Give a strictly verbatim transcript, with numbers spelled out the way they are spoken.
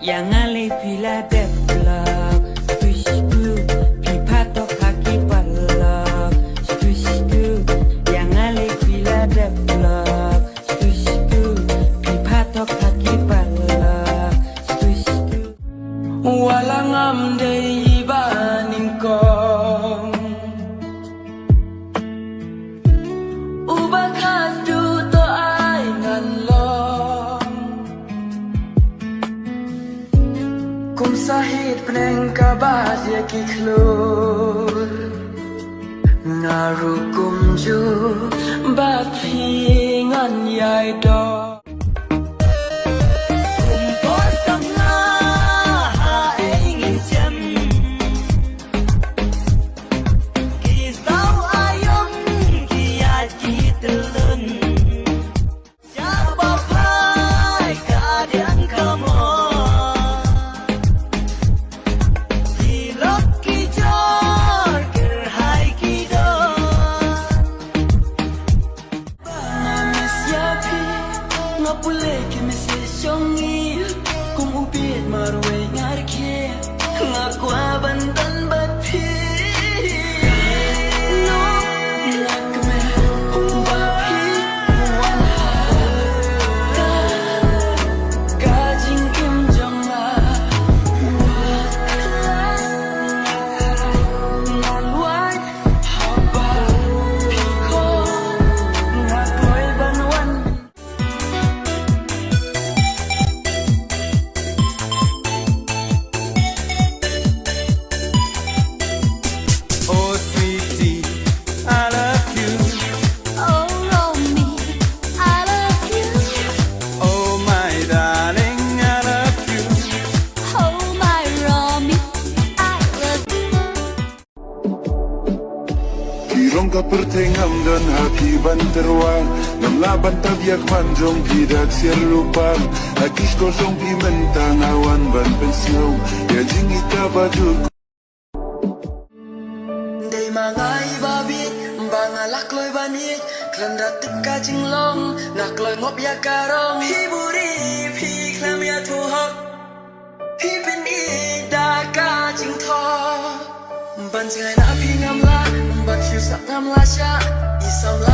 Ïa nga lei phi la dep lok, shku shku, phi pha thok ha ki paralok. Shku shku, ïa nga lei phi la dep lok, shku shku, phi pha thok ha ki paralok. Shku shku. Wat la ngam dei i ba nyngkong, uba khadduh to ai ngan long. Kum sahit pneng ka bat ïa ki khlur, nga ruh kumjuh bad phi ngan ïai doh. Kum por samla ha ei ngin shem, ki saw aïom ki ïaid ki tyllun. Sha ba phai ka diang ka mon, ki lok ki jor, kyrhai ki don. Ba nga miss ïa phi, nga pule ki message jong ngi, kum u bit marwei nga rkhie. Nga kwah ban don bad phi. No, nga kmen ba phi wan ha ka, ka jingim jong nga. Wat la nga lwait haba phi khot, nga kloi ban wan. Oh, sweetie, I love you. Oh, Romy, I love you. Oh, my darling, I love you. Oh, my Romy, I love you. Ki rong ka pyrthei ngam don ha phi ban tyrwa, ngam lah ban tap ïa ka man jong phi da ksiar lypa. Ha ki shkor jong phi mynta nga wan ban pynsngew ïa jingïeit kaba jur. Dei ma nga i ba bieit ba nga la kloi ban ïeit, khlem da tip ka jinglong nga kloi ngop ïa ka rong. Phi buri phi khlem ïathuh hok, phi pyni da ka jingthoh. Ban jngai na phi ngam lah, ban shu sah ngam lah shah. I samla